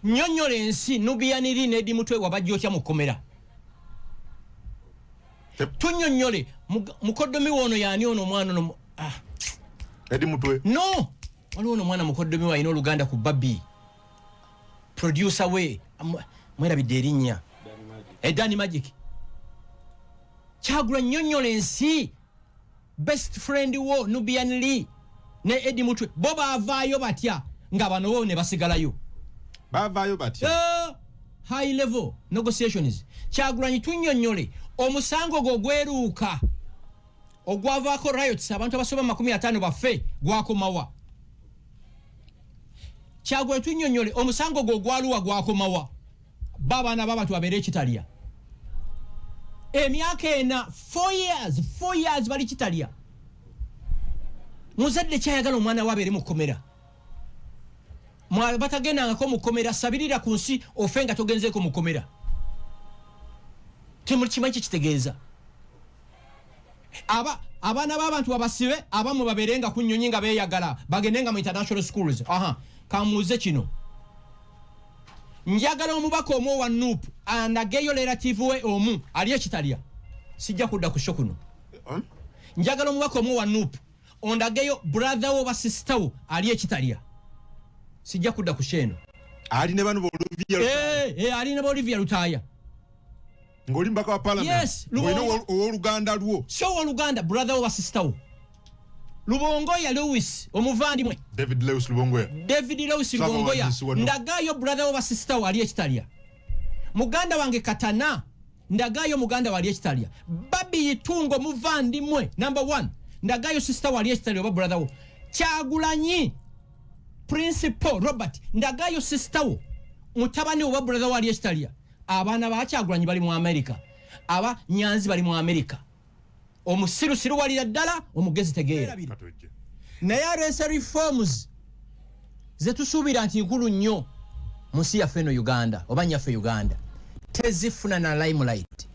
nnyonnyola ensi Nubian Li ne Eddie Mutwe wabajja otya mu kkomera? Tunnyonnyole mukoddomi woono yaani ono omwana ono ah. Eddie Mutwe. No, waliwo ono omwana mukoddomi we alina oluganda ku Babi producer we, mwerabidde erinnya, Danny Magic. Kyagula, nnyonnyola ensi best friend wo Nubian Lee ne Eddie Mutwe bo baavaayo batya nga bano bo ne basigalayo? Bavaayo batya? High level negotiations. Kyagulanyi, tunnyonnyole omusango gwo gweruuka ogwavaako riots, abantu abasoba 50 baffe, gwakomawa? Kyagulanyi, tunnyonnyole omusango gwo ogwaluwa gwakomawa? Ba abaana b'abantu babeere ekitalya emyaka 4, 4 years, 4 years bali kitalya. Muzadde kyayagala omwana we abeere mu kkomera? Batagendangako mu kkomera, sabirira ku nsi ofe nga togenzeeko mu kkomera. Temukimanyi kyekitegeeza. Aba abaana b'abantu babasibe, abamu babeerenga ku nnyonyi nga beeyagala bagendenga mu international schools. Aha, kamuuze kino: njagala omubaka omu owa NUP andageyo relative we omu ali ekitalya. Sijja kudda ku show kuno. Njagala omubaka omu owa NUP ondageyo brother wo oba sister wo ali ekitalya. Sijja kudda ku show eno. Ali ne bano Olivia. Eh, ali ne Olivia Lutaaya. Ng'oli mubaka wa parliament. Yes, ng'olina Lubongo. Owooluganda lwo. Si owooluganda, brother wo oba sister wo. Lubongoya Lewis omuvandimwe. David Lewis Lubongoya. David Lewis Lubongoya. Ssabawandiisi wa NUP. Ndagayo brother wo oba sister wo ali ekitalya. Muganda wange Katana, ndagayo muganda wali ekitalya. Babi Yitungo muvandimwe number one, ndagayo sister wali ekitalya oba brother wo. Kyagulanyi Principal Robert, ndagayo sister wo, mutabani oba brother wali ekitalya. Abaana ba Kyagulanyi bali mu America, aba Nyanzi bali mu America. Omusirusiru walira ddala, omugezi tegeera. Katujje. Naye aleese reforms zetusuubira nti nkulu nnyo mu nsi yaffe eno Uganda oba nyaffe Uganda, tezifuna na limelight.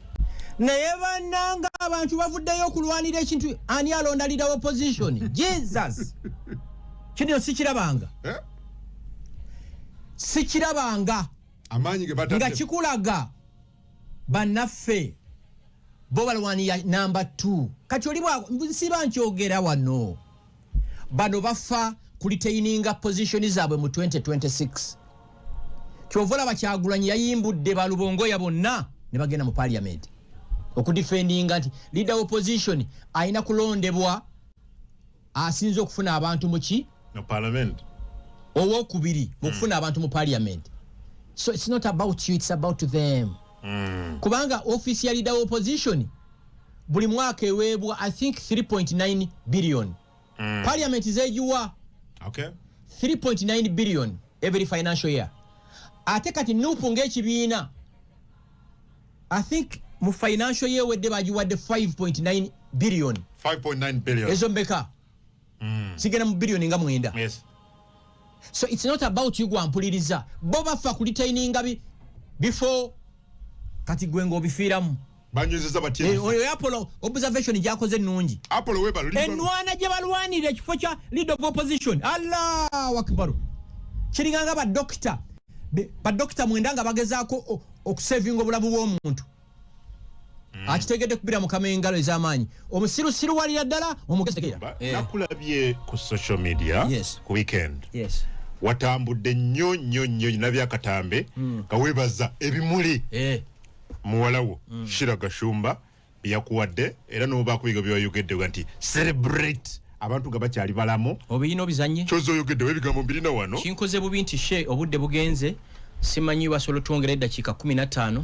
Naye bannanga abantu bavuddeyo okulwanira ekintu ani alonda leader opposition. Jesus, kino sikirabanga. Eh? Sikirabanga. Amaanyi ge nga batadde. Kikulaga bannaffe bo balwanira namba 2. Kati oli nsiba nkyogera wano, bano bafa kuretaininga position zaabwe mu 2026. Kyova olaba Kyagulanyi yayimbudde balubongoya bonna ne bagenda mu parliament okudefendinga nti leader opposition alina kulondebwa asinze okufuna abantu muki? No parliament. Owokubiri mu kufuna abantu mu parliament. So it's not about you, it's about them. Kubanga office ya leader opposition buli mwaka eweebwa, I think, 3.9 billion. Parliament zegiwa 3.9 billion every financial year. Ate kati NUP ng'ekibiina, I think mu financial year wedde bagiwadde 5.9 billion. 5.9 billion. Ezo mbeka? Zigenda mu billioni nga 9. So it's not about you gwampuliriza. Bo bafa kuretaininga before kati gwe ng'obifiiramu. Banywezeza batya? Oyo Apollo observation gyakoze ennungi. Apollo webalo. Enwana gye balwanira ekifo kya leader of opposition, Allahu akbaru, kiringanga badokita badokita 9 nga bagezaako okusavinga obulamu bw'omuntu. Akitegedde kubira mukama engalo ez'amaanyi. Omusirusiru walira ddala, omugezi tegeera. Nakulabye ku social media Yes. ku weekend. Yes. Watambudde nnyo nnyo nnyo nabyakatambe kawebaza ebimuli muwala wo Shira Gashumba byakuwadde, era nobaako biga byewayogedde nti celebrate abantu nga bakyali balamu. Obiyina obizanye. Kyoza oyogeddewo ebigambo mbirina wano. Kinkoze bubi nti she obudde bugenze, simanyi basobola otwongera eddakiika 15,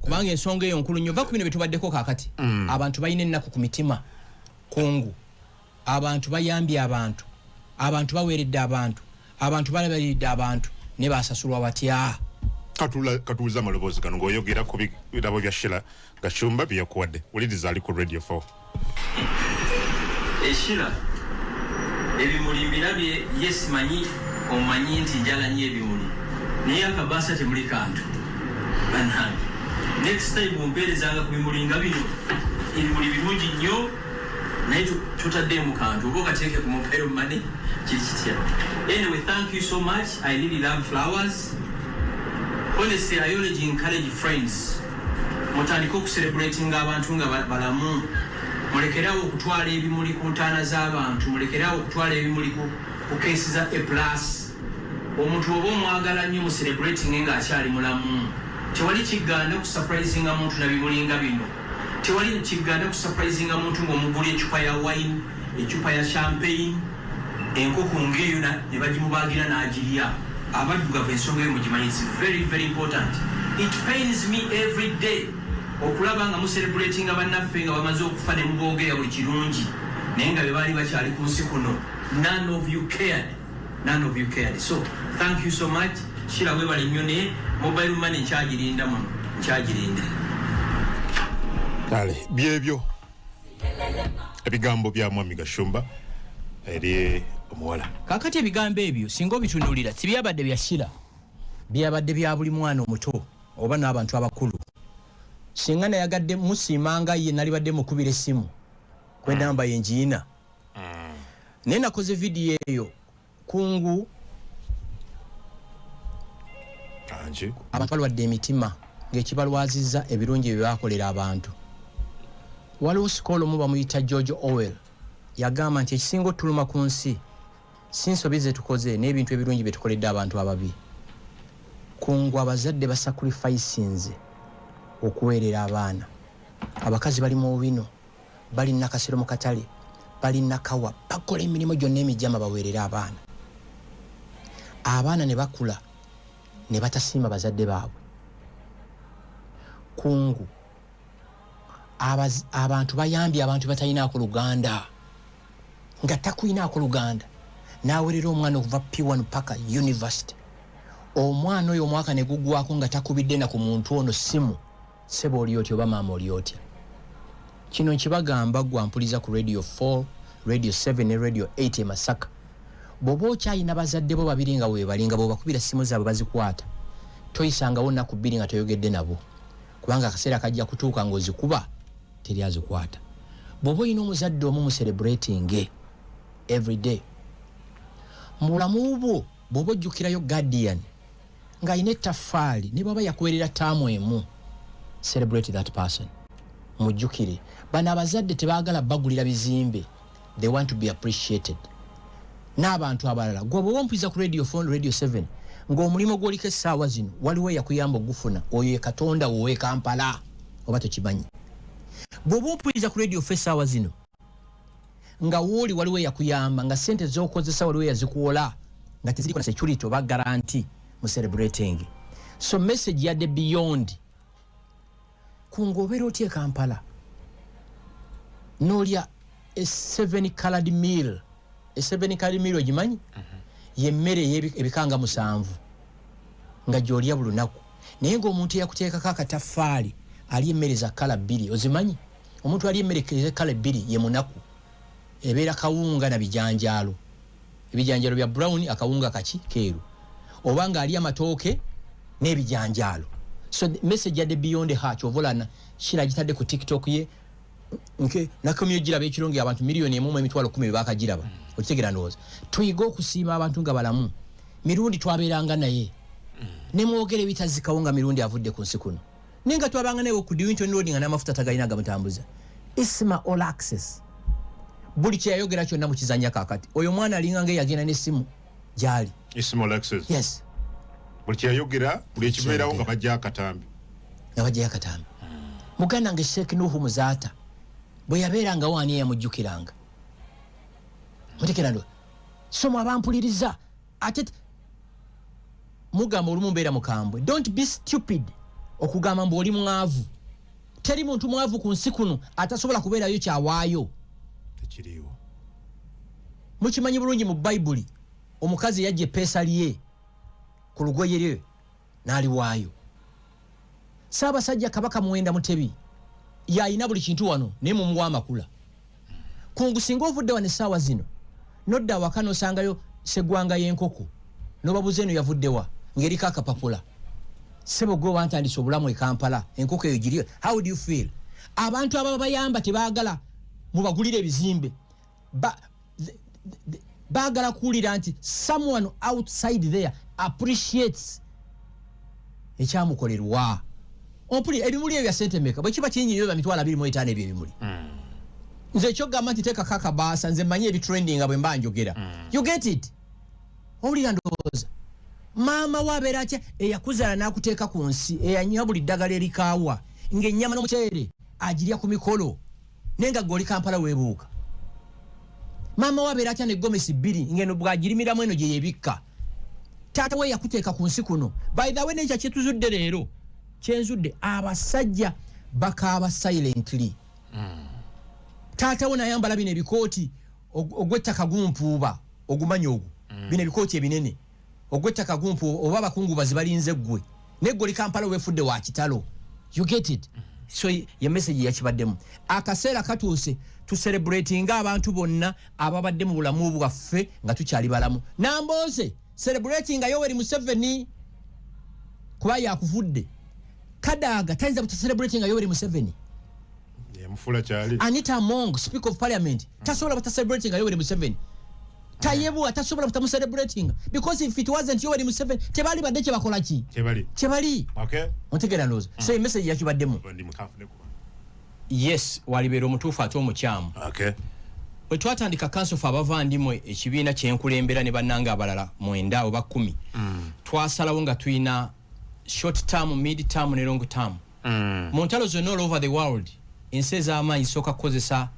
kubanga ensonga eyo nkulu nnyo. Va ku bino byetubaddeko kaakati. Abantu balina ennaku ku mitima kungu, abantu bayambye abantu, abantu baweeredde abantu, abantu balabiridde abantu, ne basasulwa batya? Katuuza amaloboozi gano ng'oyogera ku birabo bya Shira Gashumba byeyakuwadde. Wuliriza, ali ku Radio 4. Eshira, ebimuli mbirabye. Yes, manyi omanyi nti njala nnyo ebimuli, naye akabaasa temuli kantu. Bannange, next time ompeerezanga ku bimuli nga bino. Ebimuli birungi nnyo, naye totaddeemu kantu, oba okateeke ku mobile money, kiri kitya? Anyway, thank you so much. I really love flowers. Honestly, I always encourage friends, mutandike okucelebratinga abantu nga balamu. Mulekerawo okutwala ebimuli ku ntaana z'abantu, mulekerawo okutwala ebimuli ku keesi za A Plus. Omuntu oba omwagala nnyo, mu celebrating ng'akyali mulamu. Tewali kigaana kusurprisinga muntu na bimuli nga bino. Tewali kigaana kusurprisinga muntu ng'omugula ecupa ya wine, ecupa ya champagne, enkoko ng'eyo ne bagimubagira n'agirya. Abaddugavu ensonga eyo mugimanyi. It's very very important. It pains me every day okulaba nga mucelebratinga bannaffe nga bamaze okufa, ne muboogera buli kirungi, naye nga bwe baali bakyali ku nsi kuno, none of you cared, none of you cared. So thank you so much, Shira, webale nnyo, naye mobile money nkyagirinda muno, nkyagirinda. Kale byebyo ebigambo bya mwami Gashumba eri omuwala. Kakati ebigambo ebyo singa obitunuulira, sibyabadde bya Shira, byabadde bya buli mwana omuto oba n'abantu abakulu. Singa nayagadde musiimanga ye, nalibadde mukubira essimu kwenamba ye ngiina, naye nakoze vidiyo eyo kungu. Angi. Abantu balwadde emitima ng'ekibalwazizza ebirungi bye bakolera abantu. Waliwo scholar omu bamuyita George Orwell, yagamba nti ekisinga otuluma ku nsi si nsobi zetukoze, n'ebintu ebirungi bye tukoledde abantu ababi. Kungu, abazadde basacrificinze okuweerera abaana. Abakazi bali mu bino, bali Nakasero mu katale, bali Nakawa, bakola emirimu gyonna emijama baweerere abaana. Abaana ne bakula ne batasiima bazadde baabwe. Kungu, abantu bayambye abantu batalinaako luganda, nga takulinaako luganda, n'aweerera omwana okuva P1 paka university. Omwana oyo omwaka ne gugwako nga takubidde na ku muntu ono simu, "Sebo, oli otya?" oba "Maama, oli otya?" Kino nkibagamba gwa mpuliza ku Radio 4, Radio 7 ne Radio 8 e Masaka. Bw'oba okyalina bazadde bo babiri nga weebali, nga bw'obakubira simu zaabwe bazikwata, toyisangawo nnaku 2 nga toyogedde nabo, kubanga akaseera kajja kutuuka ng'ozikuba teri azikwata. Bw'oba olina omuzadde omu, mucelebrating every day mu bulamu bwo. Bw'oba ojjukirayo guardian ng'alina ettaffaali, ne bwaba yakuweerera taamu emu, celebrate that person, mujjukire. Bano abazadde tebaagala bagulira bizimbe, they want to be appreciated n'abantu abalala. Gwe bw'oba ompuliza ku Radio 4, Radio 7, ng'omulimu gw'oliko essaawa zino waliwo eyakuyamba ogufuna, oyo ye Katonda wowe Kampala, oba tokimanyi. Bw'oba ompuliza ku Radio 4 essaawa zino nga wooli waliwo eyakuyamba, nga sente zokozesa waliwo eyazikuwola nga teziriko na security oba guarantee, mu celebrating. So message yadde beyond kungobeera otya e Kampala n'olya a seven colored meal. A seven colored meal ogimanyi? Yemmere ebikanga 7 nga gy'olya buli lunaku, naye ng'omuntu eyakuteekako akataffaali ali emmere za colour bbiri. Ozimanyi? Omuntu ali emmere eza colour bbiri ye munaku. Ebeera kawunga na bijanjaalo, ebijanjaalo bya brown, akawunga kaki keeru, oba ng'ali amatooke n'ebijanjaalo. So the message yadde beyond her. Kyova olana Shira gitadde ku TikTok ye nke nakomye giraba ekiro nga abantu 1,100,000 bebakagiraba. Okitegeera? Ndowooza tuyige okusiima abantu nga balamu. Mirundi twabeeranga naye nemwogera ebitazikawo nga Mirundi avudde ku nsi kuno, naye nga twabanga naye ku Dewinton Road nga n'amafuta tagalina gamutambuza. Isma All Access, buli kyeyayogera kyonna mukizanya. Kakati oyo omwana alinga nga eyagenda n'essimu. Gyali. Isma Alexis. Yes. Buli kyeyayogera, buli ekibeerawo nga bajja akatambi. Nga bajjayo akatambi. Muganda nge Sheekh Nuhu Muzaata bwe yabeerangawo, ani eyamujjukiranga? Mutekera ndo so mwe abampuliriza, ate mugamba olumu mbeera mukambwe. Don't be stupid okugamba mbu oli mwavu. Teri muntu mwavu ku nsi kuno atasobola kubeerayo kyawaayo. Tekiriiwo. Mukimanyi bulungi, mu Bayibuli omukazi yajja epeesa lye ku lugoye lye n'aliwaayo. Saabasajja Kabaka Muwenda Mutebi yayina buli kintu wano, naye mumuwa amakula. Kungu singa ovudde wano essaawa zino nodda awaka nosangayo segwanga y'enkoko, nobabuza eno yavuddewa, ng'eriko akapapula, sebo gwe wantandisa obulamu e Kampala, enkoko eyo giri. How do you feel? Abantu ababa bayamba tebaagala mubagulire ebizimbe. Baagala kuwulira nti someone outside there appreciates ekyamukolerwa. Ompulira? Ebimuli ebyo bya sente meka? Bwe kiba kingi nyo, 25,000 ebyo ebimuli. Nze ekyogamba nti teekako akabaasa, nze mmanyi ebitrendinga bwe mba njogera. You get it? Owulira? Ndowooza maama we abeera atya eyakuzaala n'akuteeka ku nsi, eyanywa buli ddagala erikaawa, ng'ennyama n'omuceere agirya ku mikolo, naye nga gwe oli Kampala weebuuka? Maama we abeera atya negomesi bbiri, ngeno bwagirimiramu eno gye yebikka? Taata we yakuteeka ku nsi kuno. By the way, nekya kyetuzudde leero, kyenzudde, abasajja bakaaba silently. Taata we nayambala bino ebikooti ogw'ettaka gumpuuba, ogumanyi ogwo, bino ebikooti ebinene ogw'ettaka gumpuuba, oba abakungubazi balinze ggwe, naye gwe oli Kampala weefudde wa kitalo. You get it? So ye message yakibaddemu. Akaseera katuuse tucelebratinga abantu bonna ababadde mu bulamu bwaffe nga tukyali balamu. Nambooze, celebratinga Yoweri Museveni kuba yakuvudde. Kadaga tayinza butacelebratinga Yoweri Museveni. Yamufula kyali. Anita Among, Speaker of Parliament, tasobola butacelebratinga Yoweri Museveni. Tayebwa tasobola butamucelebratinga, because if it wasn't Yoweri Museveni, tebali badde kyebakola ki. Kyebali. Kyebali. Ontegeera ndowooza? So emessage yakibaddemu. Ndi mukanfune kuba. Yes, walibeera omutuufu ate omukyamu. Bwe twatandika Council of Abavandimwe, ekibiina kyenkulembera ne bannange abalala 9 oba 10, twasalawo nga tulina short term, mid term ne long term. Mu ntalo zonna all over the world, ensi ez'amaanyi zisooka kukozesa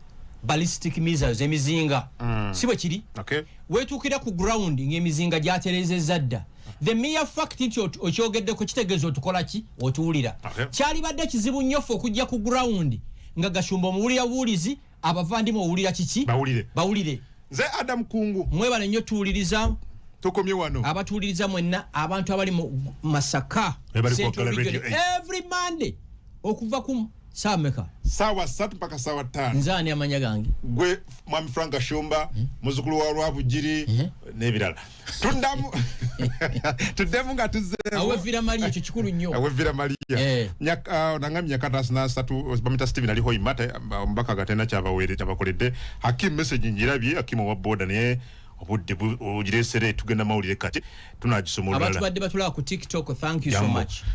ballistic missiles, emizinga. Si bwe kiri? Okay. Wetuukira ku ground ng'emizinga gyaterezezza dda. The mere fact nti okyogeddeko kitegeeza otukola ki, otuwulira. Kyalibadde kizibu nnyo ffe okujja ku ground nga Gashumba omuwulira buwulizi, abavandimwe owulira kiki. Bawulire. Bawulire. Nze Adam Kungu. Mwebale nnyo tuwuliriza. Tukomye wano. Abatuwuliriza mwenna, abantu abali mu Masaka, Ebali ku Central Wakala Region, Radio 8. every Monday okuva ku saameka? Saawa 3 mpaka saawa 5. Nze ani amanya gange? Gwe mwami Frank Gashumba, muzukulu wa Rwabugiri n'ebirala. Tuddamu, tuddemu nga tuzzeemu. Awevira Maria, ekyo kikulu nnyo. Awevira Maria. Nangambye nyakatasi nasatu bamita Steven aliho imata omubaka gatena kyabawere kyabakoledde. Hakim, message njirabye, Hakim owa boda, naye obudde ogiresere, tugenda mawulire kati tunagisoma olulala. Abatubadde batulaba ku TikTok, thank you so Jambo. much.